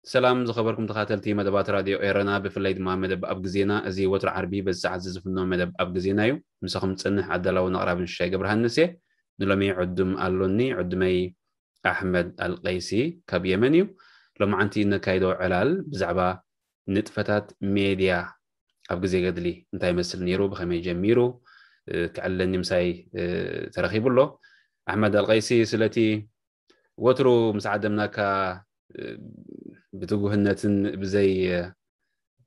ሰላም ዝኸበርኩም ተኻተልቲ መደባት ራድዮ ኤረና፣ ብፍላይ ድማ መደብ ኣብ ግዜና። እዚ ወትሮ ዓርቢ በዚ ሰዓት ዝዝፍኖ መደብ ኣብ ግዜና እዩ። ምሳኹም ዝጸንሕ ኣዳላውን ኣቕራብን ሽሻይ ገብረሃንስ እየ። ንሎሚ ዕዱም ኣሎኒ። ዕዱመይ ኣሕመድ ኣልቀይሲ ካብ የመን እዩ። ሎማዓንቲ እነካይዶ ዕላል ብዛዕባ ንጥፈታት ሜድያ ኣብ ግዜ ገድሊ እንታይ ይመስል ነይሩ፣ ብኸመይ ጀሚሩ፣ እ፣ ክዕለኒ ምሳይ፣ እ፣ ተረኺቡ ኣሎ። ኣሕመድ ኣልቀይሲ፣ ስለቲ ወትሩ ምስ ዓደምናካ፣ እ፣ ብትጉህነትን ብዘይ፣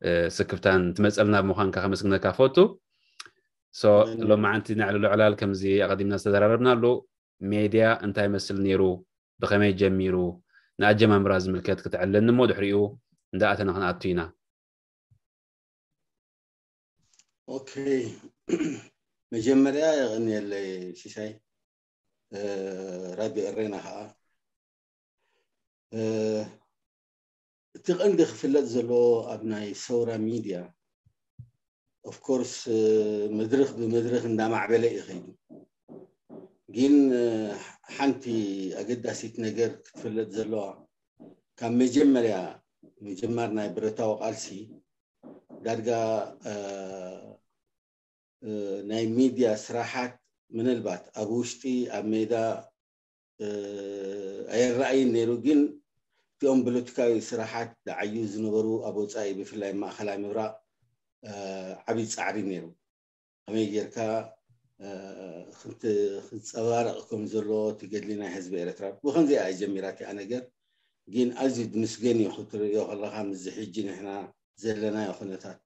እ፣ ስክፍታን ትመጸልና ብምዃንካ ከመስግነካ ፈቱ። So፣ ኣነ ሎማዓንቲ ነዕልሎ ዕላል ከምዚ ኣቐዲምና ዝተዘራረብናሉ፣ ሜድያ እንታይ ይመስል ነይሩ፣ ብኸመይ ጀሚሩ፣ ንኣጀማምራ ዝምልከት ክትዕለኒ እሞ ድሕሪኡ እንዳኣተና ክንኣቱ ኢና። ኦኬ፣ መጀመርያ የቐንየለይ ሲሳይ፣ እ፣ ራድዮ ኤሬና ኸዓ፣ እ፣ እቲ ቀንዲ ክፍለጥ ዘለዎ ኣብ ናይ ሰውራ ሚድያ፣ of course፣ እ፣ መድረኽ ብመድረኽ እንዳማዕበለ እዩ ኸይዱ። ግን፣ እ፣ ሓንቲ ኣገዳሲት ነገር ክትፍለጥ ዘለዋ፣ ካብ መጀመርያ ምጅማር ናይ ብረታዊ ቃልሲ ዳርጋ፣ እ፣ እ፣ ናይ ሚድያ ስራሓት ምናልባት ኣብ ውሽጢ ኣብ ሜዳ፣ እ፣ ኣይረኣይን ነይሩ። ግን እቲኦም ፖለቲካዊ ስራሓት ዝዓዩ ዝነበሩ ኣብ ወፃኢ ብፍላይ ማእኸላይ ምብራቕ፣ እ፣ ዓብዪ ፃዕሪ ነይሩ። ከመይ ጌርካ፣ እ፣ ክንት-፣ ክንፀባረቕ ከም ዘለዎ እቲ ገድሊ ናይ ህዝቢ ኤርትራ ብኸምዚኣ እያ ጀሚራ እቲኣ ነገር። ግን ኣዝዩ ድምስገን እዩ ክትርእዮ ከለኻ ምስዚ ሕጂ ንሕና ዘለናዮ ኩነታት።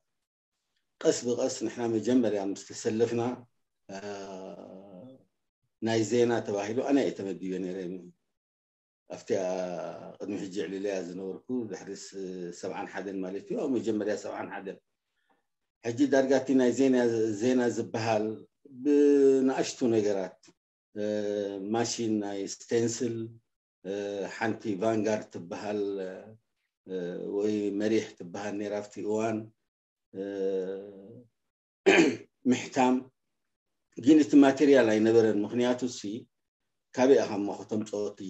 ቀስ ብቐስ ንሕና መጀመርያ ምስ ተሰለፍና፣ እ፣ ናይ ዜና ተባሂሉ ኣነ እየ ተመዲበ ነይረ። ኣብቲ፣ እ፣ ቅድሚ ሕጂ ዕሊለያ ዝነበርኩ ድሕሪ ስ-፣ ሰብዓን ሓደን ማለት እዩ። ኣብ መጀመርያ ሰብዓን ሓደን። ሕጂ ዳርጋ እቲ ናይ ዜና፣ ዜና ዝበሃል ብንኣሽቱ ነገራት፣ እ፣ ማሽን ናይ ስቴንስል፣ እ፣ ሓንቲ ቫንጋርድ ትበሃል፣ እ፣ ወይ መሪሕ ትበሃል ነይራ ኣብቲ እዋን፣ እ፣ ምሕታም። ግን እቲ ማቴሪያል ኣይነበረን። ምኽንያቱ ሲ ካበይ ኢኻ እሞ ከተምፅኦ እቲ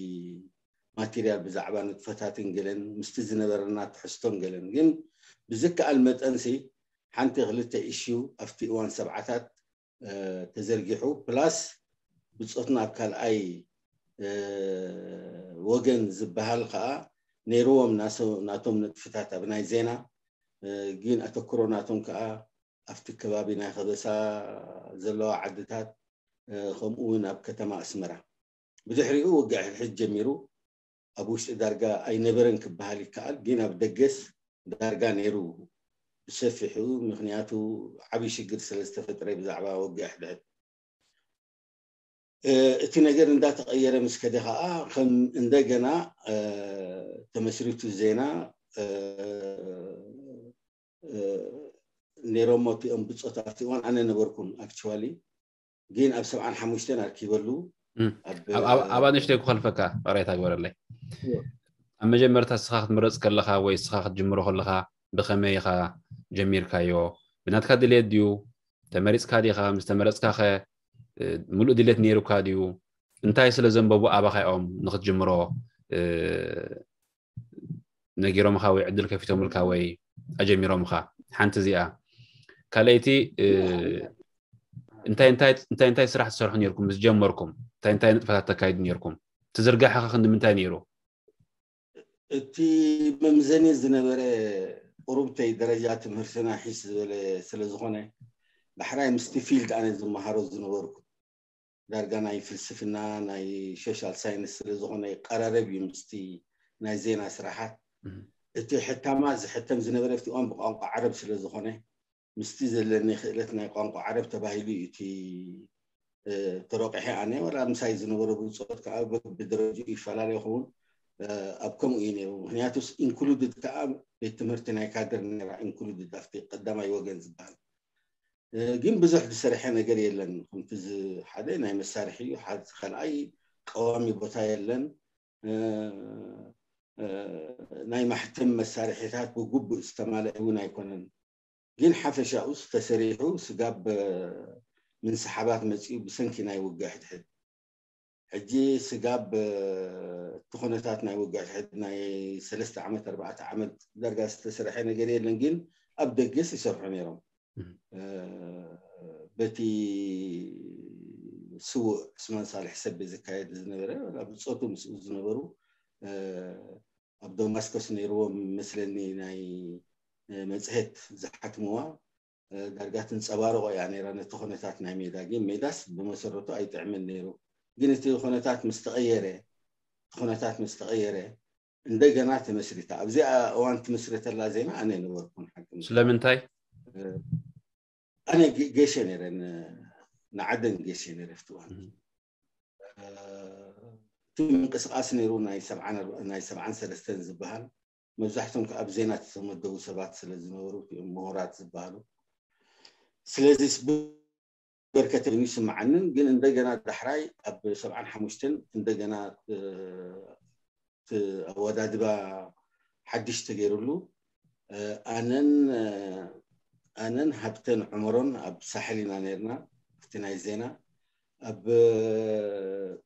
ማቴሪያል ብዛዕባ ንጥፈታትን ገለን ምስቲ ዝነበረና ትሕዝቶን ገለን? ግን ብዝከኣል መጠን ሲ ሓንቲ ክልተ ኢሽዩ ኣብቲ እዋን ሰብዓታት፣ እ፣ ተዘርጊሑ፣ ፕላስ ብጾትና ኣብ ካልኣይ፣ እ፣ ወገን ዝበሃል ከዓ ነይርዎም ናሶ-፣ ናቶም ንጥፍታት ኣብ ናይ ዜና፣ እ፣ ግን ኣተኩሮ ናቶም ከዓ ኣብቲ ከባቢ ናይ ከበሳ ዘለዋ ዓድታት፣ እ፣ ከምኡ እውን ኣብ ከተማ ኣስመራ። ብድሕሪኡ ውግእ ሕድሕድ ጀሚሩ። ኣብ ውሽጢ ዳርጋ ኣይነበረን ክበሃል ይከኣል፣ ግን ኣብ ደገስ ዳርጋ ነይሩ ብሰፊሑ፣ ምኽንያቱ ዓብዪ ሽግር ስለ ዝተፈጥረ ብዛዕባ ውግእ ሕድሕድ። እ፣ እቲ ነገር እንዳተቐየረ ምስ ከደ ኸዓ ከም እንደገና፣ እ፣ ተመስሪቱ ዜና፣ እ፣ እ፣ ነይሮሞ እቲኦም ብጾት ኣብቲ እዋን ኣነ ነበርኩን ኣክቹዋሊ። ግን ኣብ ሰብዓን ሓሙሽተን ኣርኪበሉ። እም። ኣብ ኣብ ኣብ ኣብ ኣንሽተይ ክኸልፈካ፣ ይቕሬታ ግበረለይ። እዎ። ኣብ መጀመርታ እስኻ ክትምረጽ ከለኻ ወይ እስኻ ክትጅምሮ ከለኻ ብኸመይ ኢኻ ጀሚርካዮ? ብናትካ ድሌት ድዩ? ተመሪጽካ ዲኻ? ምስ ተመረጽካኸ፣ እ፣ ምሉእ ድሌት ነይሩካ ድዩ? እንታይ ስለ ዘንበቡ ኣባኻ እዮም ንኽትጅምሮ፣ እ፣ ነጊሮምኻ ወይ ዕድል ከፊቶምልካ ወይ ኣጀሚሮምኻ? ሓንቲ እዚኣ። ካልኣይቲ፣ እ፣ እንታይ እንታይ፣ እንታይ እንታይ ስራሕ ትሰርሑ ነይርኩም ምስ ጀመርኩም? እንታይ እንታይ ንጥፈታት ተካይዱ ነይርኩም? እቲ ዝርጋሐ ኸ ክንዲ ምንታይ ነይሩ? እቲ መምዘኒ ዝነበረ ቁሩብተይ ደረጃ ትምህርትና ሒስ ዝበለ ስለ ዝኾነ፣ ዳሕራይ ምስቲ ፊልድ ኣነ ዝመሃሮ ዝነበርኩ፣ ዳርጋ ናይ ፍልስፍና፣ ናይ ሶሻል ሳይንስ ስለ ዝኾነ ይቀራረብ እዩ ምስቲ ናይ ዜና ስራሓት። እም። እቲ ሕታማት ዝሕተም ዝነበረ ኣብቲ እዋን ብቋንቋ ዓረብ ስለ ዝኾነ፣ ምስቲ ዘለኒ ክእለት ናይ ቋንቋ ዓረብ ተባሂሉ እዩ እቲ፣ እ፣ ተሮቂሐ ኣነ። ወላ ምሳይ ዝነበሩ ብጾት ከዓ በብደረጅኡ ይፈላለ ይኸውን፣ እ፣ ኣብ ከምኡ እዩ ነይሩ። ምኽንያቱስ ኢንክሉድድ ከዓ ቤት ትምህርቲ ናይ ካድር ነይራ፣ ኢንክሉድድ ኣብቲ ቀዳማይ ወገን ዝበሃል። እ፣ ግን ብዙሕ ዝሰርሐ ነገር የለን። ከምቲ ዝ-፣ ሓደ ናይ መሳርሒ እዩ፣ ሓደ ካልኣይ ቀዋሚ ቦታ የለን። እ፣ ናይ ማሕተም መሳርሒታት ብግቡእ ዝተማልአ እውን ኣይኮነን። ግን ሓፈሻኡስ ተሰሪሑ ስጋብ ምንስሓባት መፂኡ ብሰንኪ ናይ ውግእ ሕድሕድ። ሕጂ ስጋብ እቲ ኩነታት ናይ ውግእ ሕድሕድ ናይ ሰለስተ ዓመት ኣርባዕተ ዓመት ዳርጋ ዝተሰርሐ ነገር የለን፣ ግን ኣብ ደገስ ይሰርሑ ነይሮም። በቲ ስውእ ዕስማን ሳልሕ ሰብ ዝካየድ ዝነበረ ብፆቱ ምስኡ ዝነበሩ ኣብ ደማስከስ ነይርዎም መስለኒ ናይ መፅሄት ዝሓትምዋ ዳርጋ ትንፀባረቆ እያ ነይራ ነቲ ኩነታት ናይ ሜዳ። ግን ሜዳስ ብመሰረቱ ኣይጥዕምን ነይሩ። ግን እቲ ኩነታት ምስ ተቐየረ እቲ ኩነታት ምስ ተቐየረ እንደገና ተመስሪታ። ኣብዚኣ እዋን ትምስረተላ ዜና ኣነ ነበርኩን ሓቂ ምስጋና። ስለምንታይ? ኣነ ገ- ገሸ ነይረ ን- ንዓደን ገሸ ነይረ ኣብቲ እዋን። እቲ ምንቅስቃስ ነይሩ ናይ ሰብዓን ኣርባ- ናይ ሰብዓን ሰለስተን ዝበሃል መብዛሕቶም ከ ኣብ ዜና ዝተመደቡ ሰባት ስለ ዝነበሩ እቲኦም ምሁራት ዝበሃሉ። ስለዚ በርከት ኮይኑ ይስምዓንን ግን እንደገና ዳሕራይ ኣብ ሰብዓን ሓሙሽተን እንደገና እቲ ኣወዳድባ ሓድሽ ተገይሩሉ ኣነን ኣነን ሃብተን ዕመሮን ኣብ ሳሕል ኢና ነርና። እቲ ናይ ዜና ኣብ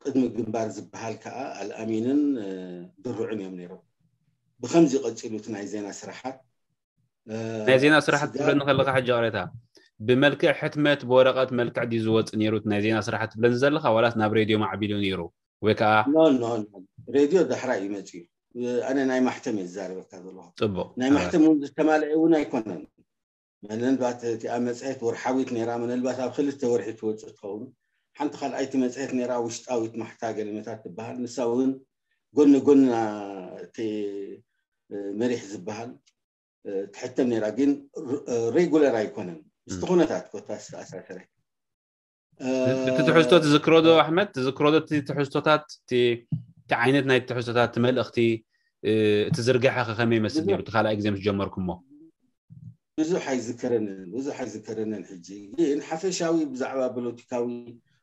ቅድሚ ግንባር ዝበሃል ከዓ ኣልኣሚንን ድሩዕን እዮም ነይሮም። ብከምዚ ቀፂሉ እቲ ናይ ዜና ስራሓት ናይ ዜና ስራሕቲ ትብለኒ ከለካ ሕጂ ቅሬታ ብመልክዕ ሕትመት ብወረቀት መልክዕ ድዩ ዝወፅእ ነይሩ ናይ ዜና ስራሕቲ ትብለኒ ዘለካ ዋላስ ናብ ሬድዮ ማዕቢሉ ነይሩ ወይ ከዓ ሬድዮ ዳሕራ እዩ መፅዩ። ኣነ ናይ ማሕተም እየ ዝዛረበካ ዘለኹ። ፅቡቅ ናይ ማሕተም እውን ዝተማልአ እውን ኣይኮነን። ምናልባት እቲኣ መፅሄት ወርሓዊት ነይራ፣ ምናልባት ኣብ ክልተ ወርሒ ትወፅእ ትኸውን። ሓንቲ ካልኣይቲ መፅሄት ነይራ ውሽጣዊት ማሕታ ገለመታት ትበሃል። ንሳ እውን ጎኒ ጎኒ እቲ መሪሕ ዝበሃል ትሕተም ነይራ፣ ግን ሬጉለር ኣይኮነን። ምስቲ ኩነታት ኮታ ዝተኣሳሰረ እቲ ትሕዝቶ ትዝክሮ ዶ ኣሕመድ? ትዝክሮ ዶ እቲ ትሕዝቶታት እቲ ዓይነት ናይ ትሕዝቶታት እቲ መልእኽቲ እቲ ዝርግሐ ከ ከመይ ይመስል ነይሩ? እቲ ካልኣይ ግዜ ምስ ጀመርኩሞ ብዙሕ ኣይዝከረንን ብዙሕ ኣይዝከረንን። ሕጂ ግን ሓፈሻዊ ብዛዕባ ፖለቲካዊ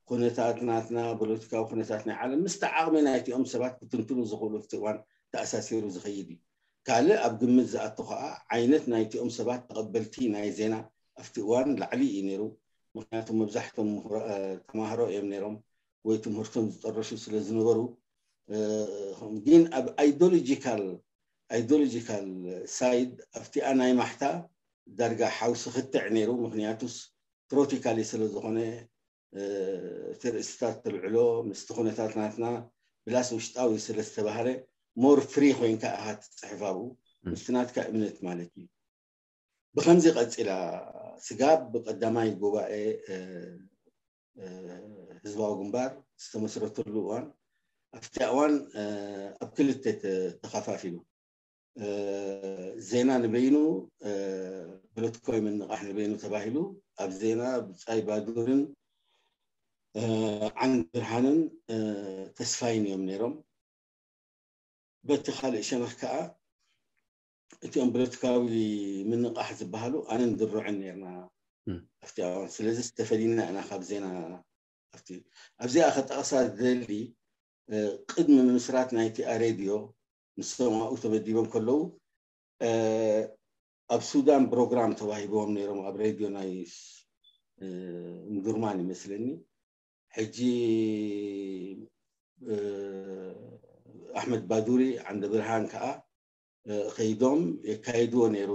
ኩነታት ናትና ፖለቲካዊ ኩነታት ናይ ዓለም ምስቲ ዓቕሚ ናይቲኦም ሰባት ክትንትኑ ዝኽእሉ ኣብቲ እዋን ተኣሳሲሩ ዝኸይድ እዩ። ካልእ ኣብ ግምት ዝኣቱ ከዓ ዓይነት ናይቲኦም ሰባት ተቐበልቲ ናይ ዜና ኣብቲ እዋን ላዕሊ እዩ ነይሩ። ምክንያቱ መብዛሕቶም ተማሃሮ እዮም ነይሮም ወይ ትምህርቶም ዝጠረሹ ስለ ዝነበሩ። ግን ኣብ ኣይዲዮሎጂካል ኣይዲዮሎጂካል ሳይድ ኣብቲኣ ናይ ማሕታ ዳርጋ ሓውሲ ክትዕ ነይሩ። ምክንያቱስ ፕሮቲካሊ ስለ ዝኾነ እቲ ርእስታት ተልዕሎ ምስቲ ኩነታት ናትና ብላስ ውሽጣዊ ስለ ዝተባህለ ሞር ፍሪ ኮይንካ ኢኻ ትፅሕፍ ኣብኡ ምስቲ ናትካ እምነት ማለት እዩ። ብከምዚ ቀፂላ ስጋብ ብቀዳማይ ጉባኤ ህዝባዊ ግንባር ዝተመስረተሉ እዋን ኣብቲ እዋን ኣብ ክልተ ተኸፋፊሉ ዜና ንበይኑ ፖለቲካዊ ምንቓሕ ንበይኑ ተባሂሉ ኣብ ዜና ብጻይ ባዱርን ዓንዲ ብርሃንን ተስፋይን እዮም ነይሮም። በቲ ካልእ ሸነኽ ከዓ እቲኦም ፖለቲካዊ ምንቓሕ ዝበሃሉ ኣነን ድሩዕን ነርና ኣብቲ ኣዋን። ስለዚ ዝተፈሊና ኢና ካብ ዜና ኣብቲ ኣብዚኣ ከጠቕሳ ዝደሊ ቅድሚ ምምስራት ናይቲ ሬድዮ ንሶም ኣብኡ ተመዲቦም ከለዉ ኣብ ሱዳን ፕሮግራም ተዋሂቦም ነይሮም ኣብ ሬድዮ ናይ ምዱርማን ይመስለኒ። ሕጂ ኣሕመድ ባዱሪ ዓንደ ብርሃን ከዓ ከይዶም የካይድዎ ነይሩ።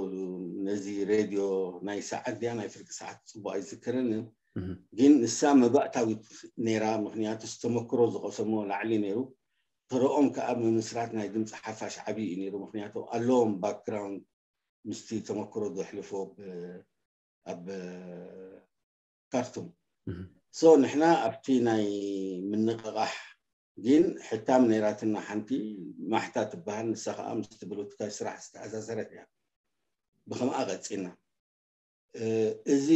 ነዚ ሬድዮ ናይ ሰዓት ድያ ናይ ፍርቂ ሰዓት ፅቡቅ ኣይዝክርን፣ ግን ንሳ መባእታዊት ነይራ። ምክንያቱ ዝተመክሮ ዝቀሰሞ ላዕሊ ነይሩ። ተረኦም ከዓ ምምስራት ናይ ድምፂ ሓፋሽ ዓብዪ እዩ ነይሩ። ምክንያቱ ኣለዎም ባክግራውንድ ምስቲ ተመክሮ ዘሕልፎ ኣብ ካርቱም። ሶ ንሕና ኣብቲ ናይ ምንቕቓሕ ግን ሕታም ነይራትና ሓንቲ ማሕታ ትበሃል። ንሳ ከዓ ምስቲ ፖለቲካዊ ስራሕ ዝተኣሳሰረት እያ። ብከምኣ ቀፂልና። እዚ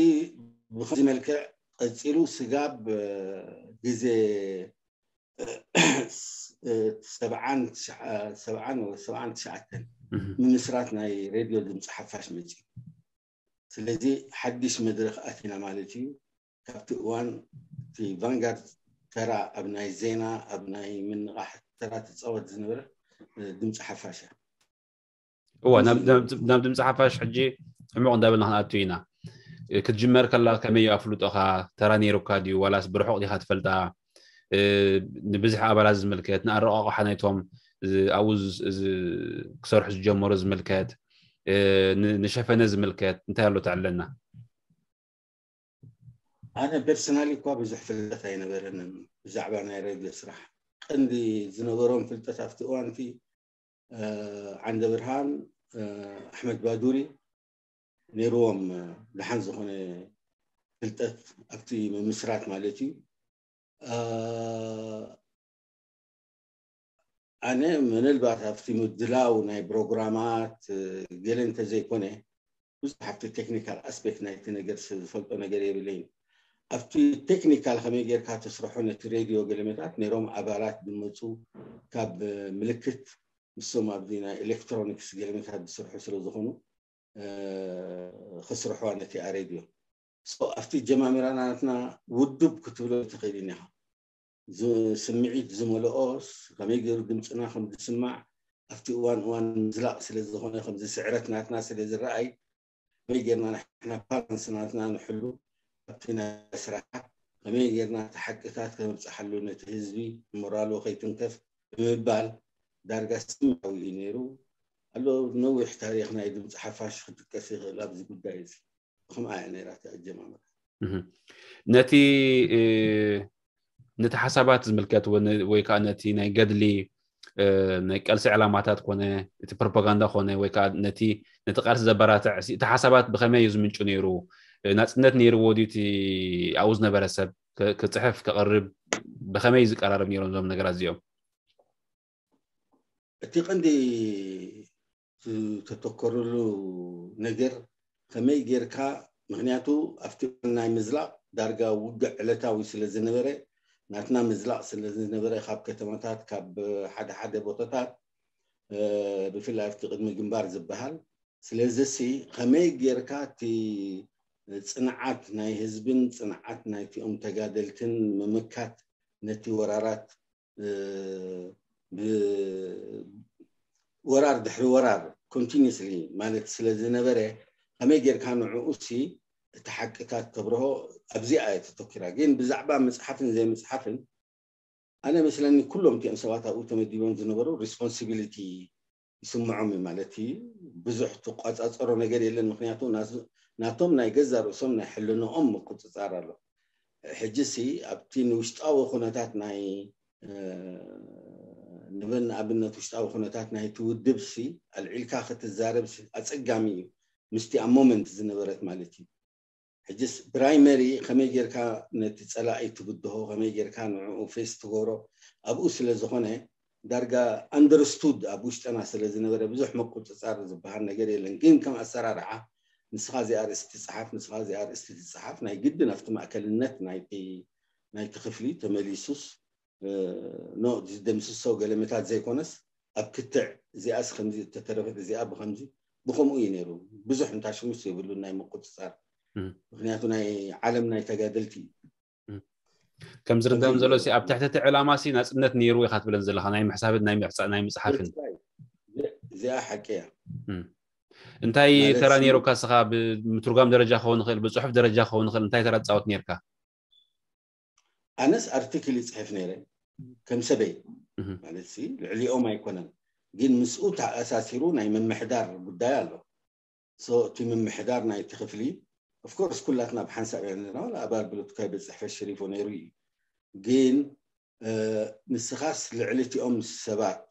ብከዚ መልክዕ ቀፂሉ ስጋብ ግዜ ሰብዓን ትሽዓን ምምስራት ናይ ሬድዮ ድምፂ ሓፋሽ መፂ። ስለዚ ሓድሽ መድረክ ኣቲና ማለት እዩ። ካብቲ እዋን እቲ ቫንጋርድ ተራ ኣብ ናይ ዜና ኣብ ናይ ምንቓሕ ተራ ትፃወት ዝነበረ ድምፂ ሓፋሽ እያ። እዋ ናብ ድምፂ ሓፋሽ ሕጂ ዕሙቕ እንዳበልና ክንኣቱ ኢና። ክትጅመር ከላ ከመይ ኣፍልጦኻ? ተራ ነይሩካ ድዩ ዋላስ ብርሑቕ ዲኻ ትፈልጣ? ንብዝሒ ኣባላት ዝምልከት፣ ንኣረቋቑሓ ናይቶም ኣብኡ ክሰርሑ ዝጀመሩ ዝምልከት፣ ንሸፈነ ዝምልከት እንታይ ኣሎ ተዕለና? ኣነ ፐርሰናሊ እኳ ብዙሕ ፍልጠት ኣይነበረንን ብዛዕባ ናይ ሬድዮ ስራሕ። ቀንዲ ዝነበሮም ፍልጠት ኣብቲ እዋንቲ ዓንደ ብርሃን ኣሕመድ ባዱሪ ነይርዎም ደሓን ዝኾነ ፍልጠት ኣብቲ ምምስራት ማለት እዩ። ኣነ ምናልባት ኣብቲ ምድላው ናይ ፕሮግራማት ገለ እንተዘይኮነ ብዙሕ ኣብቲ ቴክኒካል ኣስፔክት ናይቲ ነገር ዝፈልጦ ነገር የብለይን። ኣብቲ ቴክኒካል ከመይ ጌርካ ተስርሖ ነቲ ሬድዮ ገለመታት ነይሮም ኣባላት ዝመፁ ካብ ምልክት ንሶም ኣብዚ ናይ ኤሌክትሮኒክስ ገለመታት ዝስርሑ ስለ ዝኾኑ ክስርሕዋ ነቲ ኣሬድዮ ኣብቲ ጀማምራ ናትና ውዱብ ክትብሎ ትኽእል ኢና። ስምዒት ዝመልኦ ከመይ ገይሩ ድምፅና ከም ዝስማዕ ኣብቲ እዋን እዋን ምዝላቕ ስለ ዝኾነ ከምዚ ስዕረት ናትና ስለ ዝረኣይ ከመይ ጌርና ንሕና ባላንስ ናትና ንሕሉ ኣብቲ ናይ ስራሓት ከመይ ጌርና እቲ ሓቅታት ከመብፅሓሉ ነቲ ህዝቢ ሞራሉ ከይትንከፍ ብምባል ዳርጋ ስምዒታዊ እዩ ነይሩ ኣሎ። ነዊሕ ታሪክ ናይ ድምፂ ሓፋሽ ክጥቀስ ይኽእል ኣብዚ ጉዳይ እዚ። ከምኣ እያ ነይራ እቲ ኣጀማምራ። ነቲ ነቲ ሓሳባት ዝምልከት ወይ ከዓ ነቲ ናይ ገድሊ ናይ ቃልሲ ዕላማታት ኮነ እቲ ፕሮፓጋንዳ ኮነ ወይ ከዓ ነቲ ነቲ ቃልሲ ዘበራትዕ እቲ ሓሳባት ብኸመይ እዩ ዝምንጩ ነይሩ? ናፅነት ነይርዎ ድዩ እቲ ኣብኡ ዝነበረ ሰብ ክፅሕፍ ከቕርብ? ብኸመይ እዩ ዝቀራረብ ነይሮም እዞም ነገራት እዚኦም? እቲ ቀንዲ ዝተተኮረሉ ነገር ከመይ ጌርካ ምክንያቱ ኣብቲ ናይ ምዝላቕ ዳርጋ ውግዕ ዕለታዊ ስለ ዝነበረ ናትና ምዝላቕ ስለ ዝነበረ ካብ ከተማታት ካብ ሓደ ሓደ ቦታታት ብፍላይ ኣብቲ ቅድሚ ግንባር ዝበሃል ስለዚ ሲ ከመይ ጌርካ እቲ ፅንዓት ናይ ህዝብን ፅንዓት ናይቲኦም ተጋደልትን ምምካት ነቲ ወራራት ወራር ድሕሪ ወራር ኮንቲኒስሊ ማለት ስለ ዝነበረ ከመይ ጌርካ ንዕኡ ሲ እቲ ሓቅታት ተብርሆ ኣብዚኣ እየ ተተኪራ። ግን ብዛዕባ ምፅሓፍን ዘይምፅሓፍን ኣነ መስለኒ ኩሎም እቲኦም ሰባት ኣብኡ ተመዲቦም ዝነበሩ ሪስፖንሲቢሊቲ ይስምዖም እዩ ማለት እዩ። ብዙሕ ትቋፃፀሮ ነገር የለን። ምክንያቱ ናቶም ናይ ገዛ ርእሶም ናይ ሕልንኦም ምቁፅፃር ኣሎ። ሕጂ ሲ ኣብቲ ንውሽጣዊ ኩነታት ናይ ንብን ኣብነት ውሽጣዊ ኩነታት ናይ ትውድብ ሲ ኣልዒልካ ክትዛረብ ኣፀጋሚ እዩ ምስቲ ኣብ ሞመንት ዝነበረት ማለት እዩ። ሕጅስ ፕራይመሪ ከመይ ጌርካ ነቲ ፀላኢ ትብድሆ ከመይ ጌርካ ንዕኡ ፌስ ትገብሮ ኣብኡ ስለ ዝኾነ ዳርጋ ኣንደርስቱድ ኣብ ውሽጥና ስለ ዝነበረ ብዙሕ ምቁፅፃር ዝበሃል ነገር የለን። ግን ከም ኣሰራርሓ ንስኻ እዚኣ ርእስቲ ትፅሓፍ ንስኻ እዚኣ ርእስቲ ትፅሓፍ ናይ ግድን ኣብቲ ማእከልነት ናይቲ ክፍሊ ተመሊሱስ ኖ ዝደምስሶ ገለመታት ዘይኮነስ ኣብ ክትዕ እዚኣስ ከምዚ እተተረፈት እዚኣ ብከምዚ ብከምኡ እዩ ነይሩ። ብዙሕ እንታሽሙስ የብሉን ናይ ምቁፅፃር ምክንያቱ ናይ ዓለም ናይ ተጋደልቲ እዩ። ከም ዝርዳም ዘሎ ኣብ ትሕቲ እቲ ዕላማ ሲ ናፅነት ነይሩ ኢካ ትብለን ዘለካ ናይ ምሕሳብን ናይ ምሕፃ ናይ ምፅሓፍን እዚኣ ሓቂ እያ። እንታይ ተራ ነይሩካ ስኻ ብምትርጓም ደረጃ ክኸውን ይኽእል ብፅሑፍ ደረጃ ክኸውን ይኽእል እንታይ ተራ ትፃወት ነይርካ? ኣነስ ኣርቲክል ይፅሕፍ ነይረ ከም ሰበይ ማለት ልዕሊኦም ኣይኮነን። ግን ምስኡ ተኣሳሲሩ ናይ ምምሕዳር ጉዳይ ኣሎ። እቲ ምምሕዳር ናይቲ ክፍሊ ኦፍኮርስ ኩላትና ብሓንሳብ ኢና ነርና ዋላ ኣባል ብሎትካይ ቤት ፅሕፈት ሽሪፎ ነይሩ እዩ። ግን ንስኻስ ልዕሊ እቲኦም ሰባት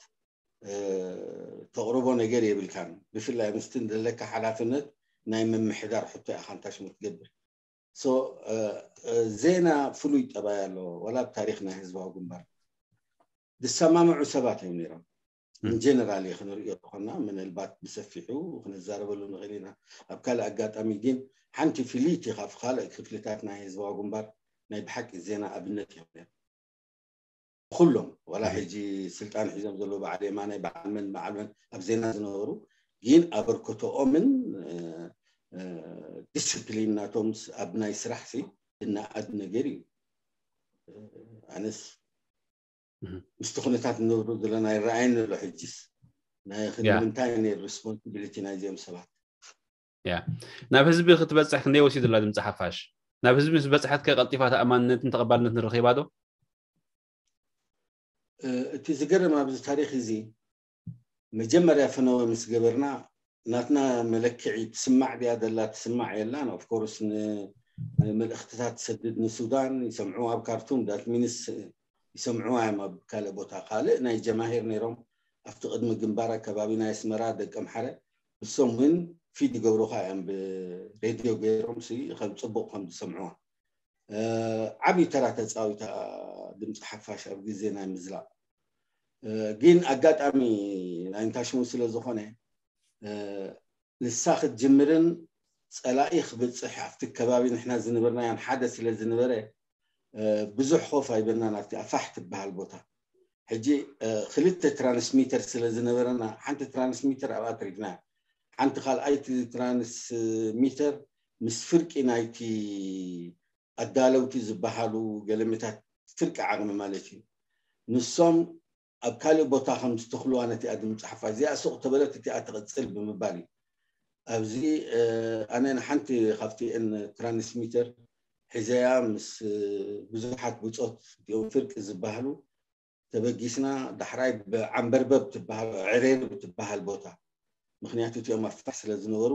ተቕርቦ ነገር የብልካን። ብፍላይ ምስቲ ዘለካ ሓላፍነት ናይ ምምሕዳር ሕቶ ኢኻ እንታሽሙ ትገብር። ዜና ፍሉይ ጠባይ ኣለዎ ዋላ ኣብ ታሪክ ናይ ህዝባዊ ግንባር ዝሰማምዑ ሰባት እዮም ነይሮም። ንጀነራል ክንሪኦ ዝኾና ምናልባት ብሰፊሑ ክንዛረበሉ ንኽእል ኢና ኣብ ካልእ ኣጋጣሚ። ግን ሓንቲ ፍልይቲ ካብ ካልእ ክፍልታት ናይ ህዝባዊ ግንባር ናይ ብሓቂ ዜና ኣብነት እዮም ነይሮም። ኩሎም ዋላ ሕጂ ስልጣን ሒዞም ዘለዉ በዓል የማናይ በዓል መን በዓል መን ኣብ ዜና ዝነበሩ ግን ኣበርክቶኦምን ዲስፕሊን ናቶም ኣብ ናይ ስራሕ ሲ ዝነኣድ ነገር እዩ። ኣነስ ምስቲ ኩነታት ንነብሩ ዘለና ይረኣየኒ ኣሎ። ሕጅስ ናይ ክንዲ ምንታይ ነይሩ ሪስፖንሲቢሊቲ ናይዚኦም ሰባት? ያ ናብ ህዝቢ ክትበፅሕ ክንደይ ወሲዱ ኣላ ድምፂ ሓፋሽ? ናብ ህዝቢ ምስ በፅሐት ከ ቀልጢፋ ተኣማንነትን ተቐባልነትን ረኺባ ዶ? እቲ ዝገርም ኣብዚ ታሪኽ እዚ መጀመርያ ፈነወ ምስ ገበርና ናትና መለክዒ ትስማዕ ድያ ዘላ ትስማዕ የላን። ኦፍኮርስ ንመልእኽትታት ትሰድድ ንሱዳን ይሰምዑ ኣብ ካርቱም ዳት ሚንስ ይሰምዑዋ እዮም ኣብ ካልእ ቦታ ካልእ ናይ ጀማሂር ነይሮም ኣብቲ ቅድሚ ግንባር ኣከባቢ ናይ ኣስመራ ደቂ ኣምሓረ ንሶም እውን ፊድ ይገብሩኻ እዮም ብሬድዮ ገይሮም ከም ፅቡቅ ከም ዝሰምዑዋ ዓብዪ ተራ ተፃዊታ ድምፂ ሓፋሽ ኣብ ግዜ ናይ ምዝላቕ ግን ኣጋጣሚ ናይ ንታሽሙ ስለ ዝኾነ ንሳ ክትጅምርን ፀላኢ ክብፅሕ ኣብቲ ከባቢ ንሕና ዝንበርናዮን ሓደ ስለ ዝነበረ ብዙሕ ኮፍ ኣይበልናን ኣብቲ ኣፋሕ ትበሃል ቦታ ሕጂ ክልተ ትራንስሚተር ስለ ዝነበረና ሓንቲ ትራንስሚተር ኣብኣ ተሪፍና ሓንቲ ካልኣይቲ ትራንስሚተር ምስ ፍርቂ ናይቲ ኣዳለውቲ ዝበሃሉ ገለመታት ፍርቂ ዓቕሚ ማለት እዩ ንሶም ኣብ ካልእ ቦታ ከም ዝተኽልዋ ነቲኣ ድምፂ ሓፋሽ እዚኣ ሱቕ ተበለት እቲኣ ትቕፅል ብምባል እዩ ኣብዚ ኣነ ንሓንቲ ካብቲአን ትራንስሚተር ሒዘያ ምስ ብዙሓት ብፆት እቲኦም ፍርቂ ዝበሃሉ ተበጊስና ዳሕራይ ብዓንበርበብ ትበሃል ዕሬርብ ትበሃል ቦታ ምክንያቱ እቲኦም ኣፋሕ ስለ ዝነበሩ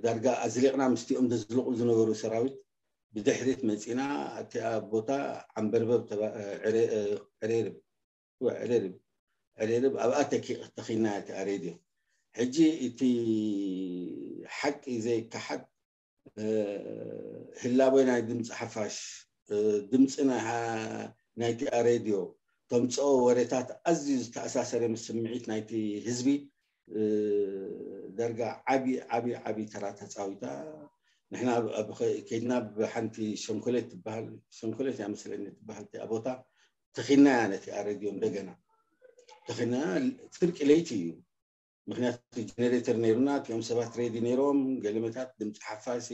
ዳርጋ ኣዝሊቕና ምስቲኦም ዘዝልቑ ዝነበሩ ሰራዊት ብድሕሪት መፂና እቲኣ ቦታ ዓንበርበብ ዕሬርብ ዕሬርብ ዕሬርብ ኣብኣ ተኺና እቲኣ ሬድዮ ሕጂ እቲ ሓቂ ዘይከሓድ ህላወ ናይ ድምፂ ሓፋሽ ድምፂ ናይቲኣ ሬድዮ ተምፅኦ ወሬታት ኣዝዩ ዝተኣሳሰረ ምስ ስምዒት ናይቲ ህዝቢ ደርጋ ዓቢ ዓቢ ዓቢ ተራ ተፃዊታ ንሕና ከድና ብሓንቲ ሸንኮሌት ትበሃል ሸንኮሌት እያ መስለኒ ትበሃል እቲኣ ቦታ ተኺናያ ነቲኣ ሬድዮ እንደገና ተኺና ፍርቂ ለይቲ እዩ ምክንያቱ ጀነሬተር ነይሩና እቲኦም ሰባት ሬዲ ነይሮም ገለመታት ድምፂ ሓፋሲ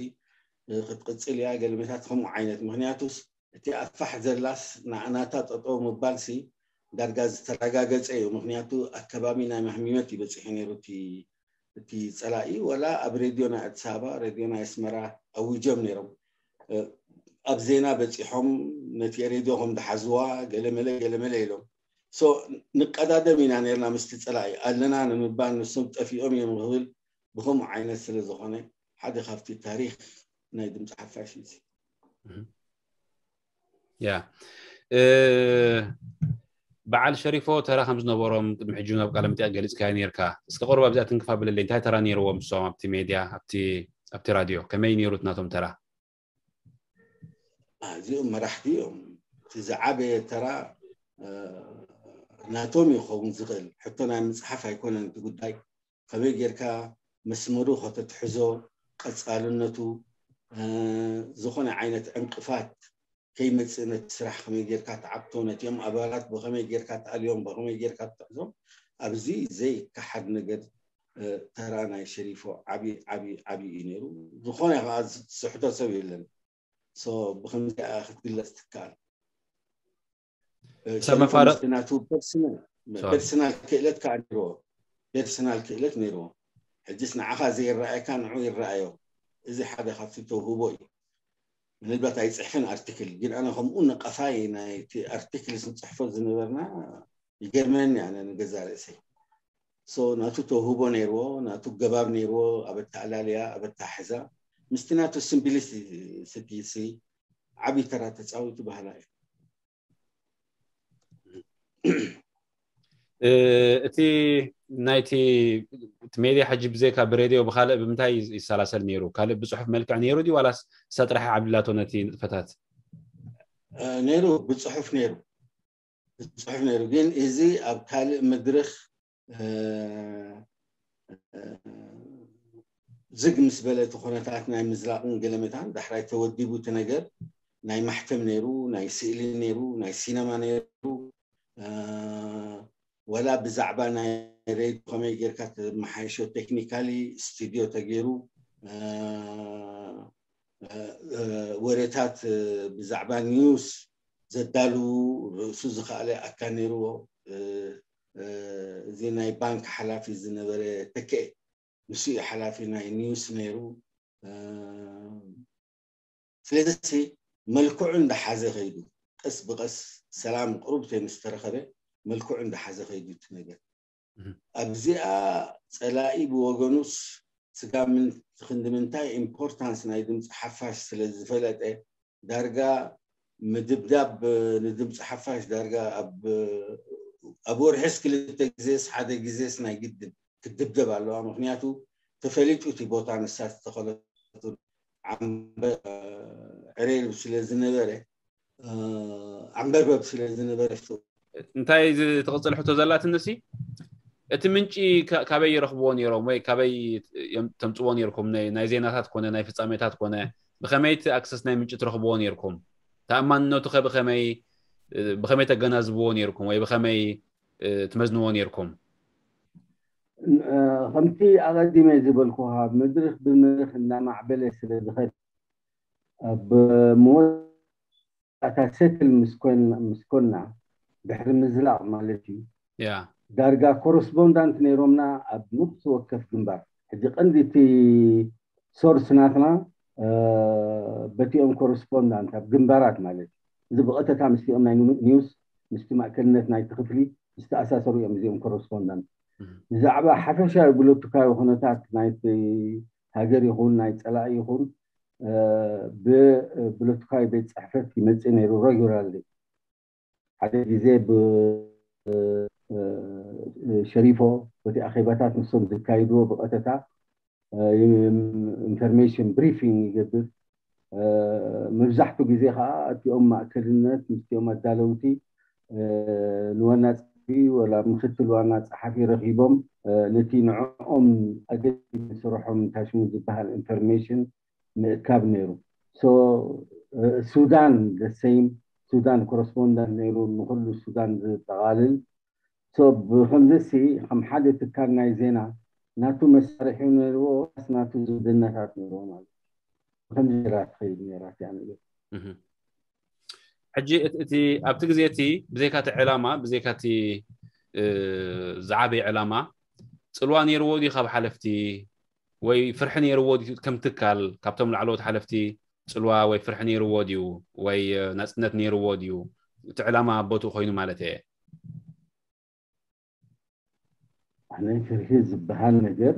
ክትቅፅል እያ ገለመታት ከምኡ ዓይነት ምክንያቱስ እቲ ኣፋሕ ዘላስ ንኣናታ ጠጠው ምባልሲ ዳርጋ ዝተረጋገፀ እዩ ምክንያቱ ኣከባቢ ናይ ማህሚመት ይበፂሑ ነይሩ እቲ ፀላኢ ወላ ኣብ ሬድዮ ናይ ኣዲስ ኣበባ ሬድዮ ናይ ኣስመራ ኣውጆም ነይሮም ኣብ ዜና በፂሖም ነቲ ሬድዮ ከም ዝሓዝዋ ገለመለ ገለመለ ኢሎም ንቀዳደም ኢና ነርና ምስቲ ፀላኢ ኣለና ንምባል ንሶም ጠፊኦም እዮም ክብል ብከምኡ ዓይነት ስለ ዝኾነ ሓደ ካብቲ ታሪክ ናይ ድምፂ ሓፋሽ እዩ ያ በዓል ሸሪፎ ተራ ከም ዝነበሮም ቅድሚ ሕጂ ናብ ቃለ መጠይቅ ገሊፅካዮ ነርካ እስከ ቁሩብ ኣብዚኣ ትንክፍ ኣብለለይ እንታይ ተራ ነይርዎም ንሶም ኣብቲ ሜድያ ኣብቲ ራድዮ ከመይ ነይሩ ናቶም ተራ እዚኦም መራሕቲ እዮም እቲ ዝዓበየ ተራ ናቶም ይኸውን ዝኽእል ሕቶ ናይ ምፅሓፍ ኣይኮነን እቲ ጉዳይ ከመይ ጌርካ መስመሩ ከተትሕዞ ቀፃልነቱ ዝኾነ ዓይነት ዕንቅፋት ከይመፅእ ነቲ ስራሕ ከመይ ጌርካ ትዓብቶ ነቲኦም ኣባላት ብኸመይ ጌርካ ትኣልዮም ብኸመይ ጌርካ ትትሕዞም ኣብዚ ዘይከሓድ ነገር ተራ ናይ ሸሪፎ ዓቢ ዓቢ ዓቢ እዩ ነይሩ ዝኾነ ከዓ ዝስሕቶ ሰብ የለን ብከምዚኣ ክትግለፅ ትከኣል ሰብ መፋረቕ ናቱ ፐርሰናል ክእለት ከዓ ነይርዎ ፐርሰናል ክእለት ነይርዎ ሕጅስ ንዓኻ ዘይረኣየካ ንዑ ይረኣዮ እዚ ሓደ ካብቲ ተውህቦ እዩ ምናልባት ኣይፅሕፍን ኣርቲክል ግን ኣነ ከምኡ ነቀፋይ ናይቲ ኣርቲክል ስንፅሕፎ ዝነበርና ይገርመኒ ኣነ ንገዛ ርእሰይ ናቱ ተውህቦ ነይርዎ ናቱ ገባብ ነይርዎ ኣብ ኣተኣላልያ ኣብ ኣተሓሕዛ ምስቲ ናቱ ስምቢሊስቲ ስቲሲ ዓብዪ ተራ ተፃዊቱ ባህላ እዩ እቲ ናይቲ እቲ ሜድያ ሕጂ ብዘይካ ብሬድዮ ብካልእ ብምንታይ ይሰላሰል ነይሩ ካልእ ብፅሑፍ መልክዕ ነይሩ ድዩ ዋላስ እሳ ጥራሕ ዓብላቶ ነቲ ንጥፈታት ነይሩ ብፅሑፍ ነይሩ ብፅሑፍ ነይሩ ግን እዚ ኣብ ካልእ መድረክ ዝግ ምስ በለ እቲ ኩነታት ናይ ምዝላቕን ገለመታን ዳሕራይ ተወዲቡ እቲ ነገር ናይ ማሕተም ነይሩ ናይ ስእሊ ነይሩ ናይ ሲነማ ነይሩ ወላ ብዛዕባ ናይ ሬድዮ ከመይ ጌርካ ተመሓየሾ ቴክኒካሊ ስቱድዮ ተገይሩ ወሬታት ብዛዕባ ኒውስ ዘዳልዉ ርእሱ ዝኸኣለ ኣካል ነይርዎ። እዚ ናይ ባንክ ሓላፊ ዝነበረ ተክኤ፣ ንሱ እዩ ሓላፊ ናይ ኒውስ ነይሩ። ስለዚ መልክዑ እንዳሓዘ ከይዱ፣ ቀስ ብቐስ ሰላም ቅሩብ ተይ ምስ ተረኸበ፣ መልክዑ እንዳሓዘ ከይዱ እቲ ነገር። ኣብዚኣ ጸላኢ ብወገኑስ ስጋ ምን ክንዲ ምንታይ ኢምፖርታንስ ናይ ድምፂ ሓፋሽ ስለ ዝፈለጠ፣ ዳርጋ ምድብዳብ ንድምፂ ሓፋሽ ዳርጋ ኣብ ወርሒስ ክልተ ግዜስ ሓደ ግዜስ ናይ ግድን ክትድብደብ ኣለዋ። ምክንያቱ ተፈሊጡ እቲ ቦታ ንሳ ዝተኸለቱ ዕሬል ስለ ዝነበረ፣ ዓንበርበብ ስለ ዝነበረ። እንታይ ትቕፅል ሕቶ ዘላትንሲ፣ እቲ ምንጪ ካበይ ይረኽብዎ ነይሮም ወይ ካበይ ተምፅዎ ነይርኩም? ናይ ዜናታት ኮነ ናይ ፍፃሜታት ኮነ ብኸመይ እቲ ኣክሰስ ናይ ምንጪ ትረኽብዎ ነይርኩም? ተኣማንነቱ ከ ብኸመይ ብኸመይ ተገናዝብዎ ነይርኩም ወይ ብኸመይ ትመዝንዎ ነይርኩም? ከምቲ ኣቐዲመ ዝበልኩኻ፣ ምድርኽ ብምድርኽ እናማዕበለ ስለ ዝኸድ፣ ኣብ መወዳእታ ሰትል ምስ ኮና፣ ድሕሪ ምዝላቕ ማለት እዩ፣ ዳርጋ ኮረስፖንዳንት ነይሮምና ኣብ ነፍሲ ወከፍ ግንባር። ሕጂ ቀንዲ እቲ ሶርስ ናትና በቲኦም ኮረስፖንዳንት ኣብ ግንባራት ማለት እዩ። እዚ ብቐጥታ ምስቲኦም ናይ ኒውስ፣ ምስቲ ማእከልነት ናይቲ ክፍሊ ዝተኣሳሰሩ እዮም እዚኦም ኮረስፖንዳንት። ብዛዕባ ሓፈሻዊ ብሎቱካዊ ኩነታት ናይቲ ሃገር ይኹን ናይ ጸላኢ ይኹን ብብሎቱካዊ ቤት ጽሕፈት ይመጽእ ነይሩ ረጉላርሊ። ሓደ ግዜ ብሸሪፎ በቲ ኣኼባታት ንሶም ዝካይድዎ ብቐጥታ ኢንፎርሜሽን ብሪፊንግ ይገብር። መብዛሕቱ ግዜ ከዓ እቲኦም ማእከልነት ምስቲኦም ኣዳለውቲ ንዋና ጸሓፊ ወላ ምክትል ዋና ጸሓፊ ረኺቦም ነቲ ንዕኦም ኣገዲ ስርሖም ታሽሙ ዝበሃል ኢንፎርሜሽን ምእካብ ነይሩ። ሱዳን ደሰይም ሱዳን ኮረስፖንዳንት ነይሩ፣ ንኩሉ ሱዳን ዝጠቓልል። ብከምዚሲ ከም ሓደ ትካል ናይ ዜና ናቱ መሳርሒ ነይርዎ፣ ናቱ ዝምድናታት ነይርዎ ማለት እዩ። ብከምዚ ራ ትኸይድ ነይራ እቲኣ ነገር። ሕጂ እቲ ኣብቲ ግዜ እቲ ብዘይካ እቲ ዕላማ፣ ብዘይካ እቲ ዝዓበየ ዕላማ፣ ፅልዋ ነይርዎ ድዩ ካብ ሓለፍቲ ወይ ፍርሒ ነይርዎ ድዩ ከም ትካል ካብቶም ላዕለዎት ሓለፍቲ ፅልዋ ወይ ፍርሒ ነይርዎ ድዩ ወይ ናፅነት ነይርዎ ድዩ? እቲ ዕላማ ኣብ ቦትኡ ኮይኑ ማለት እየ። ኣነ ፍርሂ ዝበሃል ነገር